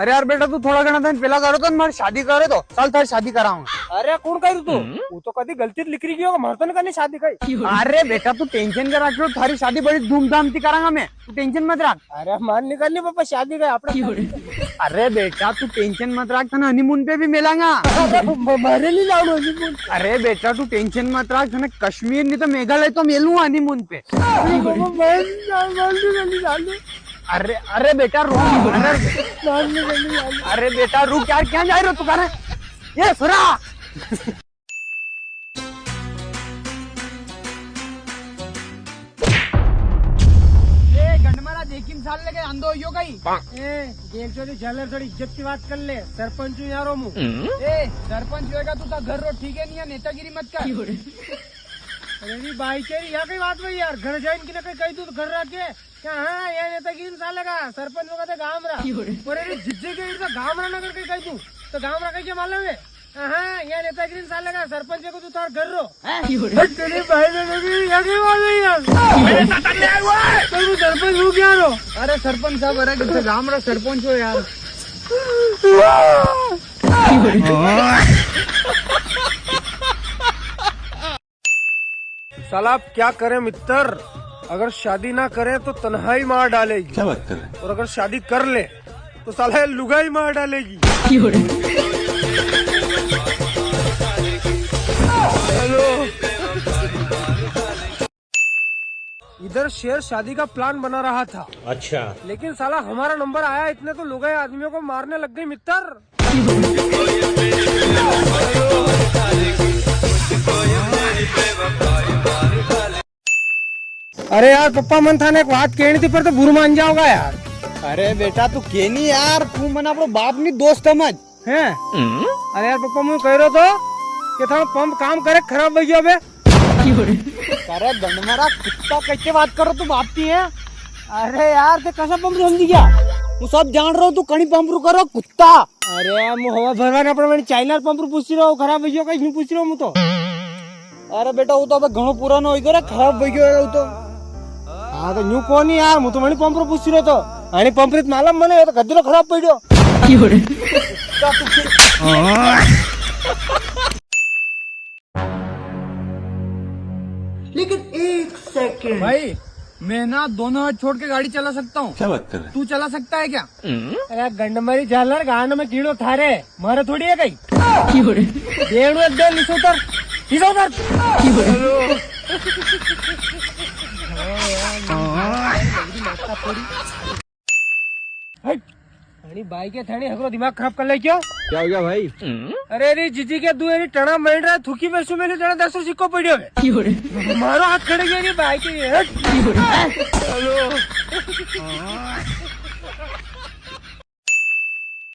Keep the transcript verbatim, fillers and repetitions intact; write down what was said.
अरे यार बेटा, तू थोड़ा घणा दिन पेला करो तो, मारी शादी करो तो, साल थारी शादी कराऊंगा। अरे कौन कही तू? हम्म? वो तो कदी गलती से लिकरी गयो, मारे तो नी करनी शादी कई। अरे बेटा, तू tension का राख, थारी शादी बड़ी धूमधाम से करांगा मैं, तू tension मत राख। अरे मारे नी करनी पापा शादी कई, आपणे। अरे बेटा, तू tension मत राख, तने honeymoon पे भी मेलांगा। अरे म-, मारे नी जाणो honeymoon। अरे बेटा, तू tension मत राख, तने कश्मीर नी तो मेघालय तो मेलूंगा honeymoon पे। अरे पापा, मारे नी जाणो, मारे नी करनी शादी। अरे, अरे बेटा, रो, अरे, अरे बेटा, रुक यार, क्या जा रहे हो तू, कहाँ है? ये सुरा। ए, गंडमारा, देखिन साल लगे, अंधो हो गयो कई? ए, गेल चोरी झालर, थोड़ी इज्जत की बात कर ले, सरपंच हूँ यारो मु। ए, सरपंच होएगा तू तो घर रो, ठीक है नी, या नेतागिरी मत कर। अरे नी भाई, तेरी या कई बात भाई यार, घर जाइन की ना कई, कई तू तो घर रखे। क्या हाँ, या नेतागिरी साले का सरपंच होगा तो गाम रा। क्यों रे? पर अरे जिज्जे के इधर गाम रा नगर के कह तू, तो गाम रा कह के मालूम है? हाँ, या नेतागिरी साले का सरपंच को तू थार घर रो। क्यों रे? हट, तेरे भाई ने लगी, या कई बात है यार। मेरे साथ अन्याय हुआ है। तो तू सरपंच हो क्या रो? अरे सरपंच साहब, अरे कितने गाम रा सरपंच हो यार। साला, अब क्या करें मित्र, अगर शादी ना करें तो तन्हाई मार डालेगी। क्या बात कर रहे हैं? और अगर शादी कर ले तो साला ये लुगाई मार डालेगी। हेलो। इधर शेर शादी का प्लान बना रहा था। अच्छा। लेकिन साला हमारा नंबर आया, इतने तो लुगाई आदमियों को मारने लग गई मित्र। अरे यार पप्पा, मन थाने एक बात कहनी थी, पर तो बुरु मान जाओगा यार। अरे बेटा, तू के नी यार, तू मन अपनो बाप नी, दोस्त समझ। हैं? अरे यार पप्पा, मुझे कह रहा था कि थारा पंप काम करे, खराब हो गया बे। अरे गंडमारा कुत्ता, कैसे बात करो तू बाप की है? अरे यार, ते कैसा पंप समझ गया? हूँ सब जान रहा हूँ, तू कणी पंप रू करो कुत्ता। अरे यार, मु हवा भरवा ने अपने चाइना पंप रू पूछ रहा हूँ, खराब हो गया कहीं, यूं पूछ रहा हूँ मु तो। अरे बेटा, वो तो अब घणो पुरानो हो गयो रे, खराब हो गयो है वो तो। हाँ तो यूं कोनी यार, मु तो वणी पंप रू पूछ रहा तो। आनी पंप री तो मालूम मने, ये तो कदी रो खराब पड़ियो। लेकिन एक सेकंड। भाई, मैं ना दोनों हाथ छोड़ के गाड़ी चला सकता हूँ। क्या बात कर रहे हैं? तू चला सकता है क्या? अरे गंडमारी झालर, गांड में कीड़ो थारे, मारे थोड़ी है कहीं। बेणु एक दे, नीचे उतर, नीचे उतर। हट। अरे भाई के थाने हगरो दिमाग खराब कर ले क्यों? क्या हो गया भाई? अरे रे जीजी के दू एरी टणा मंड रहा, थूकी में सु मेरे टणा दस रो सिक्को पड़ियो है। मारो हाथ खड़े गया रे भाई के, हट। हेलो।